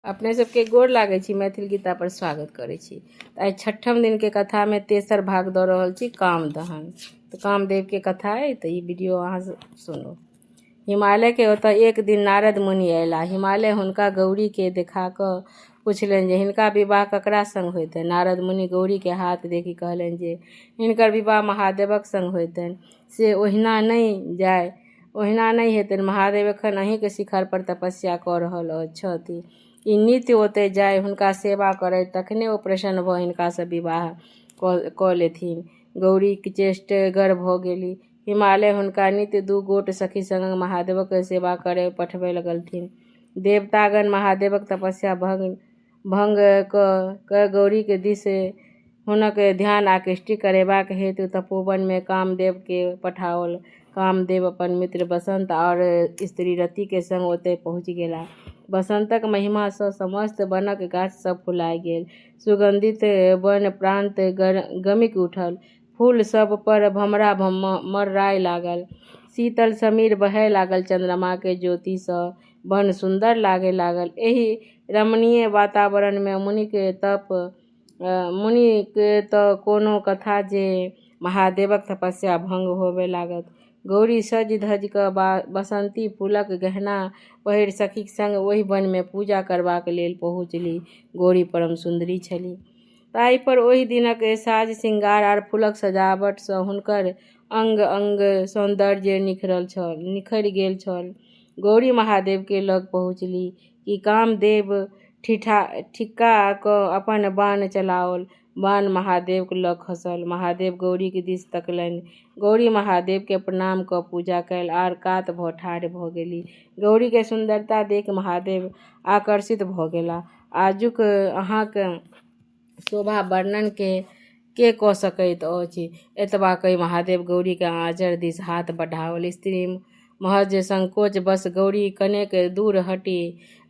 अपने सबके गोर लागै छी, मैथिल गीता पर स्वागत करै छी। तऽ आइ छठम दिनके कथामे तेसर भाग दऽ रहल छी, काम दहन। तऽ कामदेवके कथा अइ, तऽ ई वीडियो अहाँ सुनू। हिमालयके ओतऽ एक दिन नारद मुनि अयलाह। हिमालय हुनका गौरीके देखा कऽ पुछलनि जे हिनका विवाह ककरा संग होइतनि। नारद मुनि गौरीके हाथ देखि कहलनि जे हिनकर विवाह महादेवक संग होइतनि। से ओहिना नहि जाय, ओहिना नहि हेतनि। महादेव एखन अहीँके शिखर पर तपस्या कऽ रहल छथि। ई नित्य ओतय जाय हुनका सेवा करथि, तखने ओ प्रसन्न भऽ हिनकासँ विवाह कऽ लेथिन। गौरीक चेष्टगर भऽ गेली। हिमालय हुनका नित्य दू गोट सखी संग महादेवक सेवा करय पठबय लगलथिन। देवतागण महादेवक तपस्या भंग भंग कऽ कऽ गौरीक दिस हुनक ध्यान आकृष्ट करेबाक हेतु तपोवनमे कामदेवकेँ पठाओल। कामदेव अपन मित्र बसंत आओर स्त्री रतिके संग ओतय पहुँचि गेलाह। बसंतक महिमासँ समस्त वनक गाछ सभ फुलाय गेल। सुगंधित वन प्रांत गमकि उठल। फूल सभ पर भमरा मड़राय लागल। शीतल समीर बहय लागल। चंद्रमाक ज्योतिसँ वन सुन्दर लागय लागल। एहि रमणीय वातावरणमे मुनिक तऽ कोनो कथा जे महादेवक तपस्या भंग होबय लागत। गौरी सजि धजि कऽ बसंती फूलक गहना पहिरि सखीक संग ओहि वनमे पूजा करबाक लेल पहुँचली। गौरी परम सुन्दरी छलीह। ताहि पर ओहि दिनक साज श्रृंगार आर फूलक सजावटसँ हुनकर अंग अंग सौन्दर्य निखरि गेल छल। गौरी महादेवके लग पहुँचली कि कामदेव ठिठा कऽ अपन बाण चलाओल। बाण महादेवक लग खसल। महादेव गौरीक दिस तकलनि। गौरी महादेवकेँ प्रणाम कऽ पूजा कयल आर कात भऽ ठाढ़ भऽ गेली। गौरीक सुन्दरता देखि महादेव आकर्षित भऽ गेलाह। आजुक अहाँक शोभा वर्णन के कऽ सकैत अछि? एतबा कहि महादेव गौरीक आँचर दिस हाथ बढ़ाओल। स्त्री महज संकोचवश गौरी कनेक दूर हटि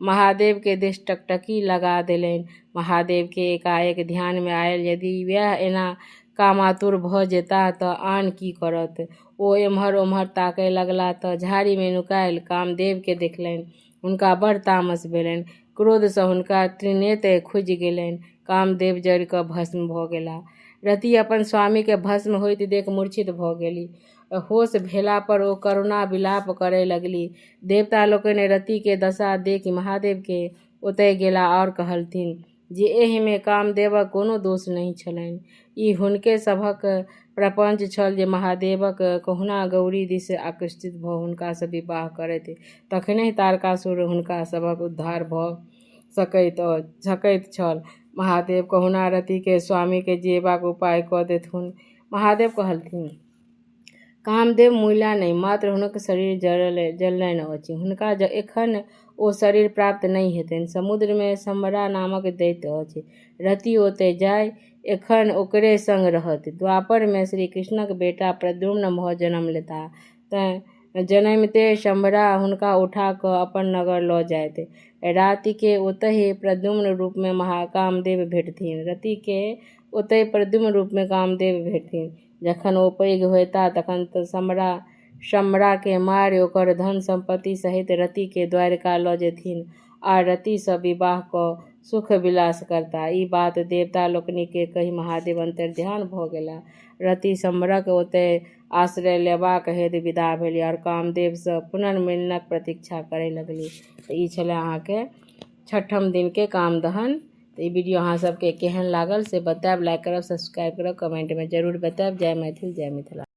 महादेवके दिस टकटकी लगा देलनि। महादेवकेँ एकाएक ध्यानमे आयल, यदि वैह एना कामातुर भऽ जेताह तऽ आन की करत? ओ एम्हर ओम्हर ताकय लगलाह तऽ झाड़ीमे नुकायल कामदेवकेँ देखलनि। हुनका बड़ तामस भेलनि। क्रोधसँ हुनका त्रिनेत्र खुजि गेलनि। कामदेव जरि कऽ भस्म भऽ गेलाह। रति अपन स्वामीकेँ भस्म होइत देखि मूर्छित भऽ गेली। होश भेला पर ओ करुणा विलाप करय लगली। देवता लोकनि रतिके दशा देखि महादेवके ओतय गेलाह आओर कहलथिन जे एहिमे कामदेवक कोनो दोष नहि छलनि। ई हुनके सभक प्रपंच छल जे महादेवक कहुना गौरी दिस आकर्षित भऽ हुनकासँ विवाह करथि, तखनहि तारकासुर हुनका सभक उद्धार भऽ सकैत छल। महादेव कहुना रतिके स्वामीके जियेबाक उपाय कऽ देथुन। महादेव कहलथिन, कामदेव मुइला नहि, मात्र हुनक शरीर जरलनि अछि। हुनका एखन ओ शरीर प्राप्त नहि हेतनि। समुद्रमे सम्बरा नामक दैत्य अछि। रति ओतय जाय एखन ओकरे संग रहत। द्वापरमे श्रीकृष्णक बेटा प्रद्युम्न भऽ जन्म लेताह। तँ जनमिते शम्बरा हुनका उठा कऽ अपन नगर लऽ जायत। रातिकेँ ओतहि प्रद्युम्न रूपमे कामदेव भेटथिन। रतिकेँ ओतहि प्रद्युम्न रूपमे कामदेव भेटथिन। जखन ओ पैघ होयताह तखन तऽ सम्राकेँ मारि ओकर धन सम्पत्ति सहित रतिकेँ द्वारिका लऽ जेथिन आ रतिसँ विवाह कऽ सुख विलास करताह। ई बात देवता लोकनिकेँ कहि महादेव अन्तर्ध्यान भऽ गेलाह। रति सम्बरक ओतय आश्रय लेबाक हेतु विदा भेली आओर कामदेवसँ पुनर्मिलनक प्रतीक्षा करय लगली। तऽ ई छलै अहाँके छठम दिनके कामदहन। तऽ ई वीडियो अहाँ सबके केहन लागल से बतायब। लाइक करब, सब्सक्राइब करब, कमेंटमे जरूर बतायब। जय मैथिल, जय मिथिला।